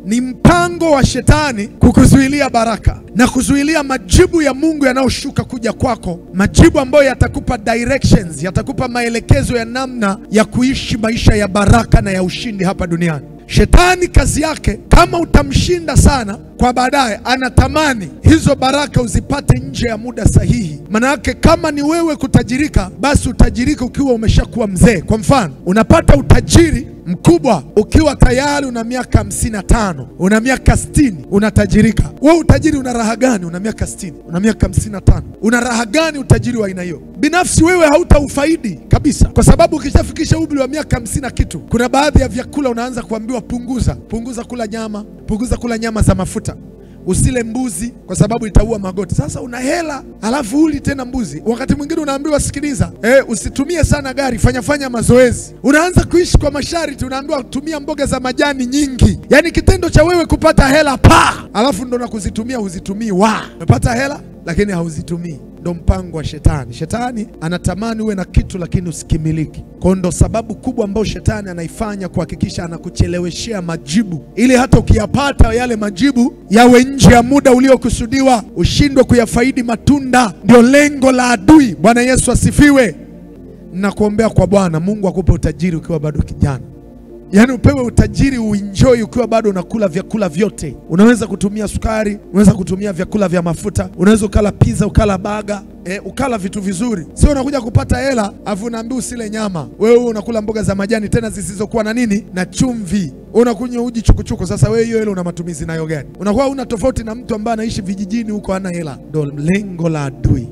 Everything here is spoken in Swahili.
Ni mpango wa shetani kukuzuilia baraka na kuzuilia majibu ya Mungu yanayoshuka kuja kwako, majibu ambayo yatakupa directions, yatakupa maelekezo ya namna ya kuishi maisha ya baraka na ya ushindi hapa duniani. Shetani kazi yake, kama utamshinda sana kwa baadaye, anatamani hizo baraka uzipate nje ya muda sahihi. Maana yake kama ni wewe kutajirika, basi utajirika ukiwa umeshakuwa mzee. Kwa mfano, unapata utajiri mkubwa ukiwa tayari una miaka 55, una miaka 60, unatajirika. Wewe utajiri una raha gani? Una miaka 60, una miaka 55. Una raha gani utajiri wa aina hiyo? Binafsi wewe hautaufaidi kabisa, kwa sababu ukishafikisha umri wa miaka 50 na kitu, kuna baadhi ya vyakula unaanza kuambiwa punguza. Punguza kula nyama, punguza kula nyama za mafuta. Usile mbuzi kwa sababu itaua magoti. Sasa una hela alafu uli tena mbuzi. Wakati mwingine unaambiwa sikiliza, usitumie sana gari, fanya mazoezi. Unaanza kuishi kwa masharti, unaambiwa tumia mboga za majani nyingi. Yaani kitendo cha wewe kupata hela pa, alafu ndo na kuzitumia huzitumii wa. Umepata hela lakini hauzitumii. Ndo mpango wa shetani. Shetani anatamani uwe na kitu lakini usikimiliki. Kwa ndo sababu kubwa ambayo shetani anaifanya kuhakikisha anakucheleweshea majibu, ili hata ukiyapata yale majibu yawe nje ya muda uliokusudiwa, ushindwe kuyafaidi matunda. Ndio lengo la adui. Bwana Yesu asifiwe. Nakuombea kwa Bwana Mungu akupe utajiri ukiwa bado kijana. Yaani upewe utajiri, uenjoy ukiwa bado unakula vyakula vyote. Unaweza kutumia sukari, unaweza kutumia vyakula vya mafuta, unaweza ukala pizza, ukala baga, ukala vitu vizuri. Sio unakuja kupata hela afu unaambiwa usile nyama. Wewe unakula mboga za majani tena zisizokuwa na nini? Na chumvi. Unakunywa uji chukuchuku. Sasa wewe hiyo hela una matumizi nayo gani? Unakuwa una tofauti na mtu ambaye anaishi vijijini huko hana hela. Ndio lengo la adui.